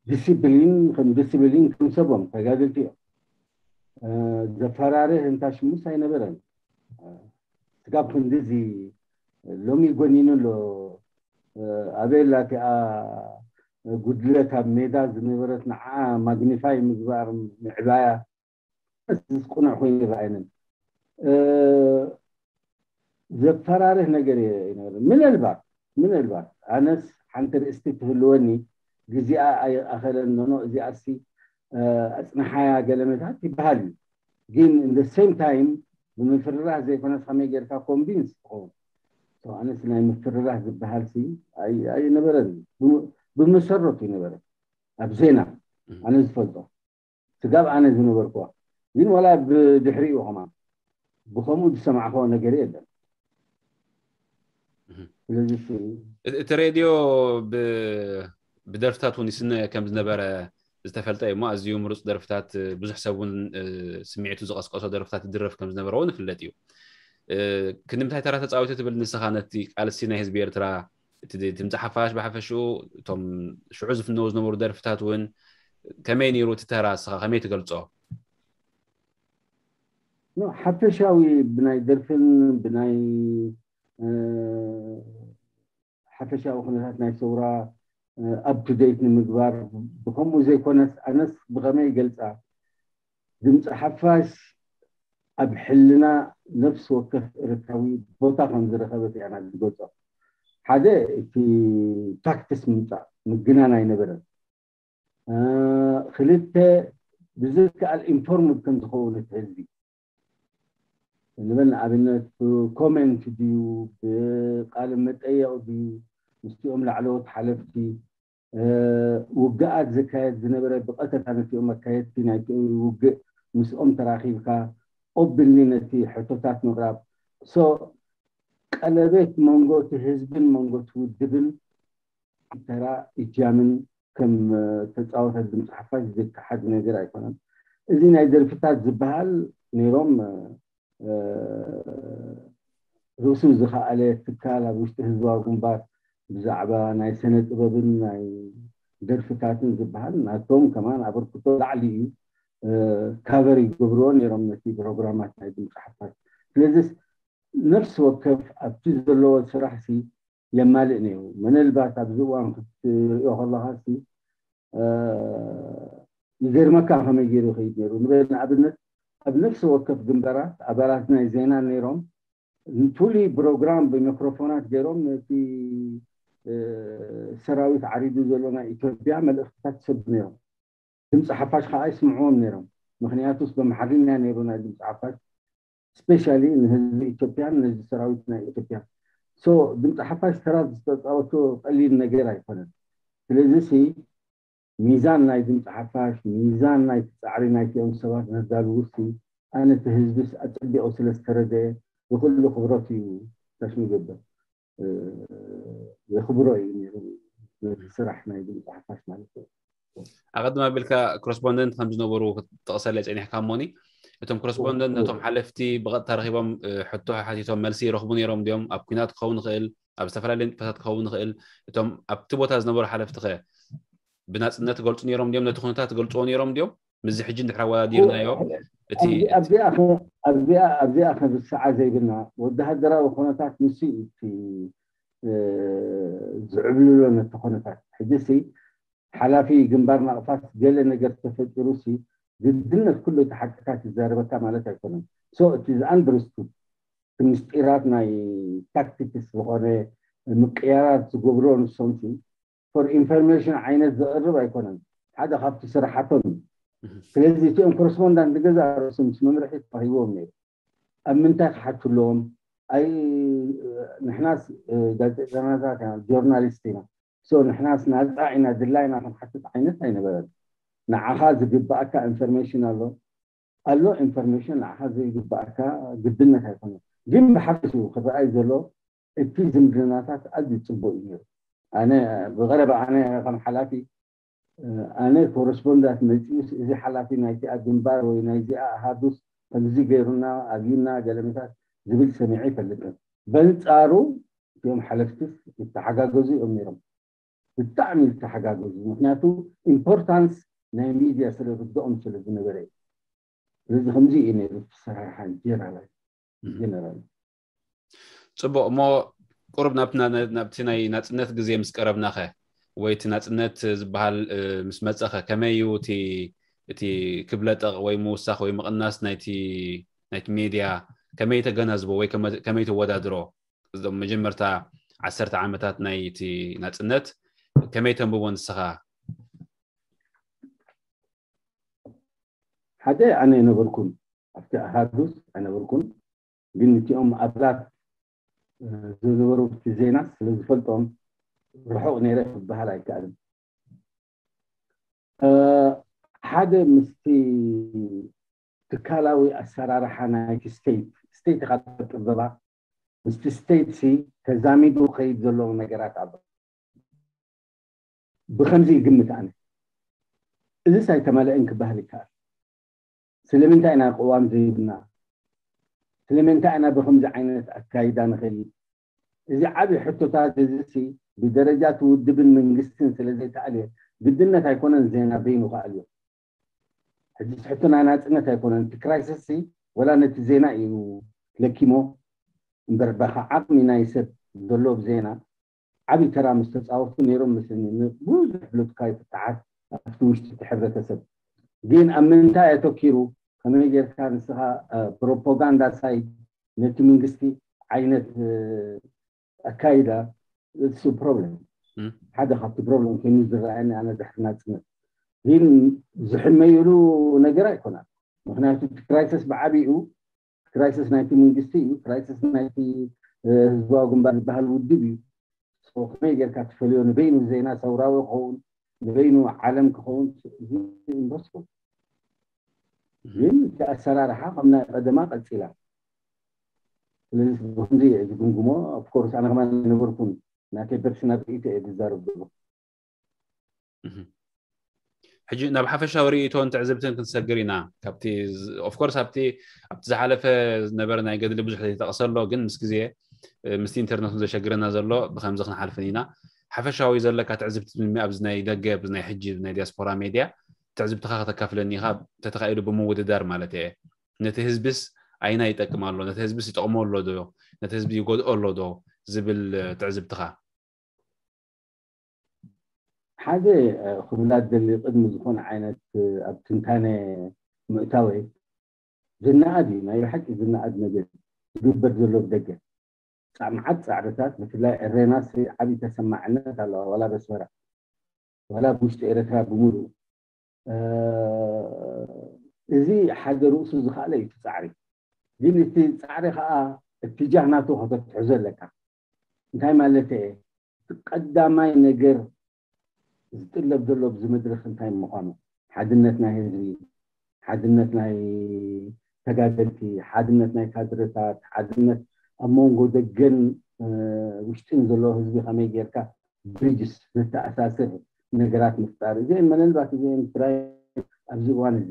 ዲሲፕሊን ከም ዲሲፕሊን ከም ሰቦም ተጋደልቲ እዮም። ዘፈራርህ እንታ ሽሙስ ኣይነበረን። ስጋብ ክንድዚ ሎሚ ጎኒኑ ኣሎ። ኣበይ ኣላ እቲኣ ጉድለት ኣብ ሜዳ ዝነበረት ንዓ ማግኒፋይ ምግባር ምዕባያ ዝስቁንዕ ኮይኑ ይረኣየንን። ዘፈራርህ ነገር ይነብር። ምናልባት ምናልባት ኣነስ ሓንቲ ርእስቲ ትህልወኒ፣ ግዜኣ ኣይኣኸለን ኖኖ እዚኣሲ ኣፅንሓያ ገለመታት ይበሃል እዩ። ግን እንደ ሴም ታይም ብምፍርራህ ዘይኮነስ ከመይ ጌርካ ኮንቪንስ ትኸውን? ኣነስ ናይ ምፍርራህ ዝበሃል ሲ ኣይነበረን። ብመሰረቱ ይነበረ ኣብ ዜና ኣነ ዝፈልጦ ስጋብ ኣነ ዝነበርኩዋ። ግን ዋላ ብድሕሪኡ ከማ ብከምኡ ዝሰማዕኮ ነገር የለን። ስለዚ እቲ ሬድዮ ብደርፍታት እውን ይስነ ከም ዝነበረ ዝተፈልጠ እዩሞ፣ ኣዝዩ ምሩፅ ደርፍታት፣ ብዙሕ ሰብ እውን ስምዒቱ ዝቀስቀሶ ደርፍታት ይድረፍ ከም ዝነበረ እውን ይፍለጥ እዩ። ክንምታይ ተራ ተፃዊቱ ትብል ንስኻ ነቲ ቃልሲ ናይ ህዝቢ ኤርትራ፣ እቲ ድምፂ ሓፋሽ ብሓፈሽኡ፣ እቶም ሽዑ ዝፍነው ዝነበሩ ደርፍታት እውን ከመይ ነይሩ እቲ ተራ? እስኻ ከመይ ትገልፆ? ሓፈሻዊ ብናይ ደርፍን ብናይ ሓፈሻዊ ኩነታት ናይ ሰውራ ኣፕ ቱ ዴት ንምግባር፣ ብከምኡ ዘይኮነስ ኣነስ ብኸመይ ይገልፃ፣ ድምፂ ሓፋሽ ኣብ ሕልና ነፍሲ ወከፍ ኤርትራዊ ቦታ ከም ዝረኸበት እያ ዝገልፆ። ሓደ እቲ ታክትስ ምምፃእ ምግናን ኣይነበረን። ክልተ ብዝከኣል ኢንፎርምድ ከም ዝኸውን እቲ ህዝቢ ንበል ንኣብነት ብኮሜንት ድዩ ብቃል መጠየቕ ድዩ ምስቲኦም ላዕለዎት ሓለፍቲ ውግኣት ዘካየድ ዝነበረ ብቐጥታ ነቲኦም ኣካየድቲ ናይቲ ውግእ ምስኦም ተራኺብካ ኦብሊ ነቲ ሕቶታት ምቕራብ። ሶ ቀለቤት መንጎ እቲ ህዝብን መንጎ እቲ ውድብን ተራ እጃምን ከም ተፃወተ ድምፂ ሓፋሽ ዝከሓድ ነገር ኣይኮነን። እዚ ናይ ደርፍታት ዝበሃል ነይሮም ርእሱ ዝኸኣለ ትካል ኣብ ውሽጢ ህዝባዊ ግንባር ብዛዕባ ናይ ስነ ጥበብን ናይ ደርፍታትን ዝበሃል ናቶም ከማን ኣበርክቶ ላዕሊ እዩ። ካቨር ይገብርዎ ነይሮም ነቲ ፕሮግራማት ናይ ድምፂ ሓፋሽ። ስለዚስ ነፍሲ ወከፍ ኣብቲ ዘለዎ ስራሕ ሲ የማልእ ነይሩ። ምናልባት ኣብዚ እዋን ክትሪኦ ከለኻ ሲ ይገርመካ ከመይ ገይሩ ይኸይድ ነይሩ። ንበል ንኣብነት ኣብ ነፍሲ ወከፍ ግንባራት ኣባላት ናይ ዜና ነይሮም ፍሉይ ፕሮግራም ብሚክሮፎናት ገይሮም ነቲ ሰራዊት ዓሪዱ ዘሎ ናይ ኢትዮጵያ መልእኽትታት ይሰዱ ነይሮም። ድምፂ ሓፋሽ ከዓ ይስምዕዎም ነይሮም። ምክንያቱስ በምሓርኛ ነይሩ ናይ ድምፂ ሓፋሽ ስፔሻሊ ንህዝቢ ኢትዮጵያን ነዚ ሰራዊት ናይ ኢትዮጵያ። ሶ ድምፂ ሓፋሽ ተራ ዝተፃወቶ ቀሊል ነገር ኣይኮነን። ስለዚ ሲ ሚዛን ናይ ድምፂ ሓፋሽ፣ ሚዛን ናይ ፃዕሪ ናይቲኦም ሰባት ነዳልውሲ ኣነ እቲ ህዝብስ ኣፀቢቑ ስለ ዝተረደየ ብኩሉ ክብረት እዩ ታሽሚ ገበር የኽብሮ እዩ ነይሩ ነቲ ስራሕ ናይ ድምፂ ሓፋሽ ማለት እዩ። ኣቐድም ኣቢልካ ኮረስፖንደንት ከም ዝነበሩ ክትጠቕሰለይ ፀኒሕካ እሞኒ እቶም ኮረስፖንደንት ነቶም ሓለፍቲ ብቐጥታ ረኺቦም ሕቶ ሓቲቶም መልሲ ይረኽቡ ነይሮም ድዮም? ኣብ ኩናት ክኸውን ይኽእል፣ ኣብ ዝተፈላለዩ ንጥፈታት ክኸውን ይኽእል። እቶም ኣብቲ ቦታ ዝነበሩ ሓለፍቲ ኸ ብናፅነት ገልፁ ነይሮም ድዮም? ነቲ ኩነታት ገልፅዎ ነይሮም ድዮም? ምስዚ ሕጂ እንድሕር ኣወዳዲርናዮ እቲ ኣብዚኣ ኣብዚኣ ኣብዚኣ ኣብዚኣ ከብስዓ ዘይብልና ወተሃደራዊ ኩነታት ንሱ እዩ እቲ ዝዕብልሎ ነቲ ኩነታት ሕጂ ሲ ሓላፊ ግንባር ናቕፋት ገለ ነገር ተፈጢሩ ሲ ግድነት ኩሉ እቲ ሓቅታት ይዛረበካ ማለት ኣይኮነን። So it is understood እቲ ምስጢራት ናይ ታክቲክስ ዝኾነ ምቅያራት ዝገብሮ ንሶም ሲ for information ዓይነት ዘቕርብ ኣይኮነን። ሓደ ካብቲ ስራሓቶም እዩ። ስለዚ እቲኦም ኮረስፖንዳንት ንገዛ ርእሶም ምስ መምርሒ ተዋሂቦም ነይሩ። ኣብ ምንታይ ክሓቱ ኣለዎም? ኣይ ንሕናስ ጋዜጠኛታት ኢና፣ ጆርናሊስት ኢና። ሶ ንሕናስ ናፃ ኢና፣ ድላይና ክንሓትት ዓይነት ኣይነበረን። ንዓኻ ዝግባኣካ ኢንፎርሜሽን ኣሎ ኣሎ ኢንፎርሜሽን ንዓኻ ዘይግባኣካ ግድነት ኣይኮነን። ግን ብሓፈሽኡ ክረኣይ ዘሎ እቲ ዝምድናታት ኣዝዩ ፅቡቅ እዩ ነይሩ። ኣነ ብቀረባ ኣነ ከም ሓላፊ ኣነ ኮረስፖንዳት መፂኡስ እዚ ሓላፊ ናይቲኣ ግንባር ወይ ናይዚኣ ኣሃዱስ ከምዚ ገይሩና ኣብዩና ገለመታት ዝብል ሰሚዐ ይፈልጥን። በንፃሩ እቲኦም ሓለፍትስ ይተሓጋገዙ እዮም ነይሮም። ብጣዕሚ ይተሓጋገዙ። ምክንያቱ ኢምፖርታንስ ናይ ሚድያ ስለ ርድኦም ስለ ዝነበረ እዩ። ስለዚ ከምዚ እዩ ነይሩ እቲ ሰራርሓ ጀነራል ጀነራል። ፅቡቅ እሞ ቁሩብ ናብቲ ናይ ናፅነት ግዜ ምስ ቀረብናኸ ወይ እቲ ናፅነት ዝበሃል ምስ መፀኸ ከመይ እዩ እቲ ክብለጠቕ ወይ ምውሳኽ ወይ ምቕናስ ናይቲ ሜድያ ከመይ ተገናዝቦ ወይ ከመይ ተወዳድሮ? እዞም መጀመርታ ዓሰርተ ዓመታት ናይቲ ናፅነት ከመይ ተንብቦ ንስኻ? ሓደ ኣነ የነበርኩን ኣብቲ ኣሃዱስ ኣይነበርኩን፣ ግን እቲኦም ኣባላት ዝነበሩ እቲ ዜና ስለ ዝፈልጦም ርሑቕ ነይረ ክበሃል ኣይከኣልን። ሓደ ምስቲ ትካላዊ ኣሰራርሓ ናይቲ ስቴት ስቴት ኢኻ ትፈጥር ዘላ ምስቲ ስቴት ሲ ተዛሚዱ ከይድ ዘለዉ ነገራት ኣሎ። ብከምዚ ይግምት ኣነ። እዚስ ኣይተመለአን ክበሃል ይከኣል። ስለምንታይ ኢና ቅዋም ዘይብልና? ስለምንታይ ኢና ብከምዚ ዓይነት ኣካይዳ ንኸይድ? እዚ ዓብዪ ሕቶታት እዚ ሲ ብደረጃ እቲ ውድብን መንግስትን ስለ ዘይተኣልየ ግድነት ኣይኮነን ዜና በይኑ ክኣልዮ። ሕጂ ሕቶ ናይ ናፅነት ኣይኮነን። እቲ ክራይሲስ ሲ ወላ ነቲ ዜና እዩ ለኪሞ እምበር በኻ ዓቕሚ ናይ ሰብ ዘሎ ዜና ዓብዪ ተራ ምስ ተፃወቱ ነይሮም መስለኒ ብዙሕ ፖለቲካዊ ፍትሓት ኣብቲ ውሽጢ እቲ ሕብረተሰብ። ግን ኣብ ምንታይ ኣተኪሩ ከመይ ጌርካ ንስኻ ፕሮፓጋንዳ ሳይድ ነቲ መንግስቲ ዓይነት ኣካይዳ እሱ ፕሮብለም ሓደ ካብቲ ፕሮብለም ኮይኑ ዝረኣየኒ ኣነ ድሕሪ ናፅነት ግን ዝሕመዩሉ ነገር ኣይኮነን። ምክንያቱ እቲ ክራይሲስ ብዓብይኡ ክራይሲስ ናይቲ መንግስቲ እዩ። ክራይሲስ ናይቲ ህዝባዊ ግንባር ዝበሃል ውድብ እዩ። ከመይ ጌርካ ትፈልዮ? ንበይኑ ዜና ሰውራዊ ክኸውን ንበይኑ ዓለም ክኸውን ኢምፖስብል። ግን እቲ ኣሰራርሓ ከም ናይ ቀደማ ቀፂላ። ስለዚ ብክንዚ እየ ዝግምግሞ። ኦፍኮርስ ኣነ ከማን ነበርኩን ናተይ ፐርሰናል ርእይቶ እየ ዝዛረብ ዘሎ። ሕጂ ናብ ሓፈሻዊ ርእይቶን ትዕዝብትን ክንሰግር ኢና። ካብቲ ኦፍኮርስ ኣብቲ ኣብቲ ዝሓለፈ ዝነበረ ናይ ገድሊ ብዙሕ ዘይተጠቕሰ ኣሎ፣ ግን ምስ ግዜ ምስቲ ኢንተርነት ዘሸግረና ዘሎ ብከምዚ ክንሓልፍን ኢና። ሓፈሻዊ ዘለካ ትዕዝብቲ ኣብዚ ናይ ደገ ኣብዚ ናይ ሕጂ ናይ ዲያስፖራ ሜድያ ትዕዝብትኻ ከተካፍለኒ ኢኻ፣ ተተኻኢሉ ብምውድዳር ማለት እየ። ነቲ ህዝብስ ኣይና ይጠቅም ኣሎ፣ ነቲ ህዝብስ ይጠቕሞ ኣሎ ዶ፣ ነቲ ህዝቢ ይጎድኦ ኣሎ ዶ ዝብል ትዕዝብትኻ? ሓደ ክብላ ደሊ ቅድሚ ዝኾነ ዓይነት ኣብ ትንታነ ምእታወይ ዝነኣድ እዩ። ናይ ብሓቂ ዝነኣድ ነገር ዝግበር ዘሎ ብደገ ፃምዓት ፃዕርታት ብፍላይ ኤሬናስ ዓብዪ ተሰማዕነት ኣለዋ፣ ዋላ በስመራ ዋላ ብውሽጢ ኤረትራ ብምሉእ። እዚ ሓደ ርእሱ ዝኸኣለ እዩ እቲ ፃዕሪ። ግን እቲ ፃዕሪ ከዓ እትጃህ ናቱ ከተትሕዞ ኣለካ። እንታይ ማለት እየ? እቲ ቀዳማይ ነገር ዝጥለብ ዘሎ ኣብዚ መድረክ እንታይ ምዃኑ፣ ሓድነት ናይ ህዝቢ፣ ሓድነት ናይ ተጋደልቲ፣ ሓድነት ናይ ካድረታት፣ ሓድነት ኣብ መንጎ ደገን ውሽጥን ዘሎ ህዝቢ ከመይ ጌርካ ብሪጅስ ዘተኣሳስር ነገራት ምፍጣር። እዚአን መነልባት እዚአን ጥራይ ኣብዚ እዋን እዚ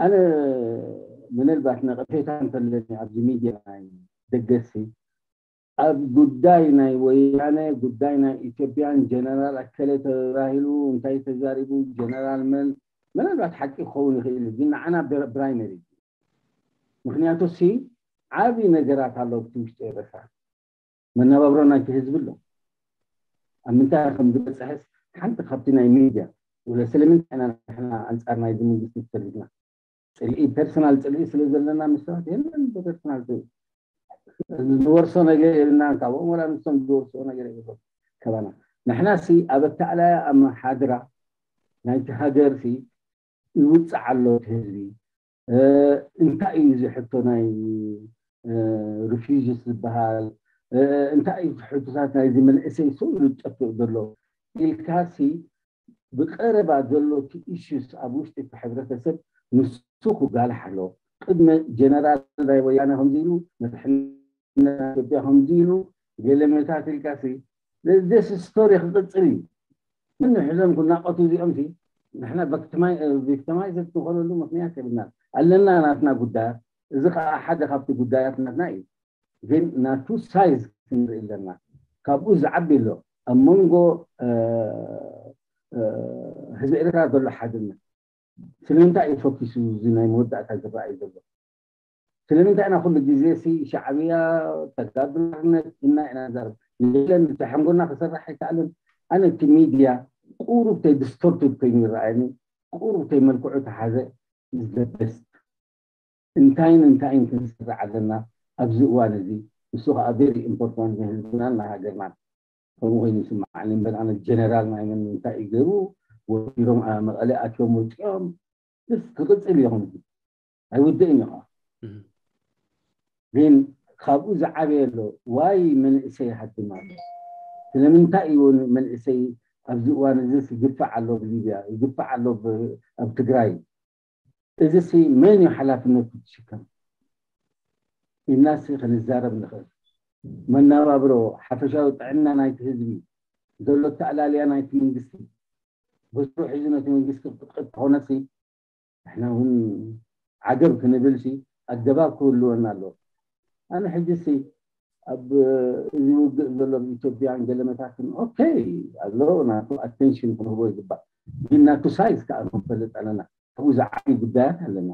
ኣነ መነልባት ነቐፌታ እንተለኒ ኣብዚ ሚድያ ናይ ደገሲ ኣብ ጉዳይ ናይ ወያነ ጉዳይ ናይ ኢትዮጵያን ጀነራል ኣከለ ተባሂሉ እንታይ ተዛሪቡ ጀነራል መን መነልባት ሓቂ ክኸውን ይኽእል እዩ። ግን ንዓና ብራይመሪ ምክንያቱ ሲ ዓብዪ ነገራት ኣሎ ኣብቲ ውሽጢ ኤረትራ መነባብሮ ናይቲ ህዝቢ ኣሎ። ኣብ ምንታይ ከም ዝበፅሐስ ሓንቲ ካብቲ ናይ ሚድያ ወለ ስለምንታይ ኢና ንሕና ኣንፃር ናይዚ መንግስቲ ተሰሊፍና ፅልኢ ፐርሰናል ፅልኢ ስለ ዘለና ምስ ሰባት የለን ብፐርሰናል ዝወርሶ ነገር የብልናን ካብኦም ወላ ንሶም ዝወርስኦ ነገር የብሎም ከባና ንሕና ሲ ኣብ ኣተኣላያ ኣመሓድራ ናይቲ ሃገር ሲ ይውፅዕ ኣሎ እቲ ህዝቢ እንታይ እዩ እዚ ሕቶ ናይ ሪፊውጂስ ዝበሃል እንታይ እዩ ሕቶታት ናይዚ መንእሰይ ሰው ኢሉ ዝጠፍእ ዘሎ ኢልካሲ ብቀረባ ዘሎ እቲ ኢሹስ ኣብ ውሽጢ እቲ ሕብረተሰብ ንሱ ክጋልሕ ኣለዎ ቅድሚ ጀነራል ናይ ወያነ ከምዚ ኢሉ መድሕነት ኢትዮጵያ ከምዚ ኢሉ ገለመታት ኢልካሲ this story ክቅፅል እዩ ምን ንሕዞም ክናቀቱ እዚኦም ሲ ንሕና ቪክቲማይዝድ ንኾነሉ ምክንያት የብልና ኣለና ናትና ጉዳያት እዚ ከዓ ሓደ ካብቲ ጉዳያት ናትና እዩ ግን ናቱ ሳይዝ ክንርኢ ኣለና ካብኡ ዝዓቢ ኣሎ ኣብ መንጎ ህዝቢ ኤርትራ ዘሎ ሓድነት ስለምንታይ እዩ ፈኪሱ እዚ ናይ መወዳእታ ዝረኣዩ ዘሎ ስለምንታይ ኢና ኩሉ ግዜ ሲ ሻዕብያ ተጋድሎ ሓርነት እና ኢና ዘር ንለን ተሐንጎና ክሰርሕ ኣይከኣልን ኣነ እቲ ሚድያ ቁሩብ ተይ ዲስቶርትድ ኮይኑ ይረኣየኒ ቁሩብ ተይ መልክዑ ተሓዘ is the best እንታይን እንታይን ክንሰርዕ ኣለና ኣብዚ እዋን እዚ ንሱ ከዓ very important ንህዝብናን ንሃገርናን ከምኡ ኮይኑ ይስምዓኒ እምበር ኣነ ጀነራል ናይ መን እንታይ እዩ ገይሩ ወፊሮም መቐለ ኣትዮም ወፂኦም ስ ክቅፅል እየ ከምዚ ኣይውድእን እዩ ከዓ ግን ካብኡ ዝዓበየ ኣሎ ዋይ መንእሰይ ሃድም ኣሎ ስለምንታይ እዩ መንእሰይ ኣብዚ እዋን እዚ ይግፋዕ ኣሎ ብሊብያ ይግፋዕ ኣሎ ኣብ ትግራይ እዚ ሲ መን እዩ ሓላፍነቱ ትሽከም ኢልናሲ ክንዛረብ ንኽእል መናባብሮ ሓፈሻዊ ጥዕና ናይቲ ህዝቢ ዘሎ ተኣላልያ ናይቲ መንግስቲ በስሩ ሒዙ ነቲ መንግስቲ ክትቅጥ ተኾነሲ ንሕና እውን ዓገብ ክንብል ሲ ኣገባብ ክህልወና ኣለዎ ኣነ ሕጂ ሲ ኣብ እዚ ውግእ ዘሎ ኢትዮጵያን ገለመታትን ኦኬ ኣሎ ናቱ ኣቴንሽን ክንህቦ ይግባእ ግን ናቱ ሳይዝ ከዓ ክንፈልጥ ኣለና ካብኡ ዝዓብዩ ጉዳያት ኣለና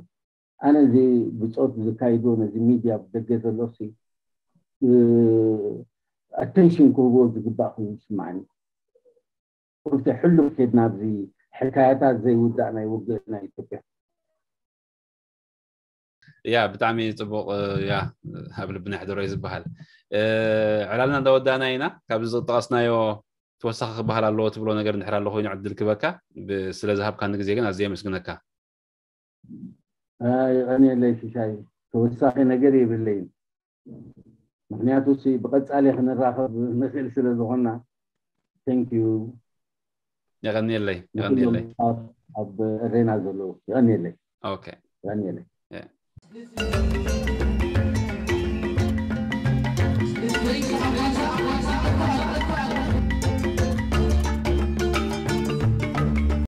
ኣነ እዚ ብፆት ዝካይዶ ነዚ ሚድያ ብደገ ዘሎ ሲ ኣቴንሽን ክህቦ ዝግባእ ኮይኑ ይስማዓኒ ቁርተ ሕሉፍ ከድና ኣብዚ ሕካያታት ዘይውዳእ ናይ ውግእ ናይ ኢትዮጵያ ያ ብጣዕሚ ፅቡቅ ያ ኣብ ልብና ሕደሮ እዩ ዝበሃል ዕላልና እንዳወዳእና ኢና ካብዚ ዝጠቀስናዮ ተወሳኺ ክበሃል ኣለዎ ትብሎ ነገር እንድሕር ኣሎ ኮይኑ ዕድል ክበካ ስለ ዝሃብካኒ ግዜ ግን ኣዝየ የመስግነካ ይቀንየለይ ሽሻይ ተወሳኺ ነገር የብለይን ምክንያቱ ብቀፃሊ ክንራኸብ ንኽእል ስለ ዝኾና thank you የቀንየለይ የቀንየለይ ኣብ ሬና ዘለዉ የቀንየለይ okay ቀንየለይ።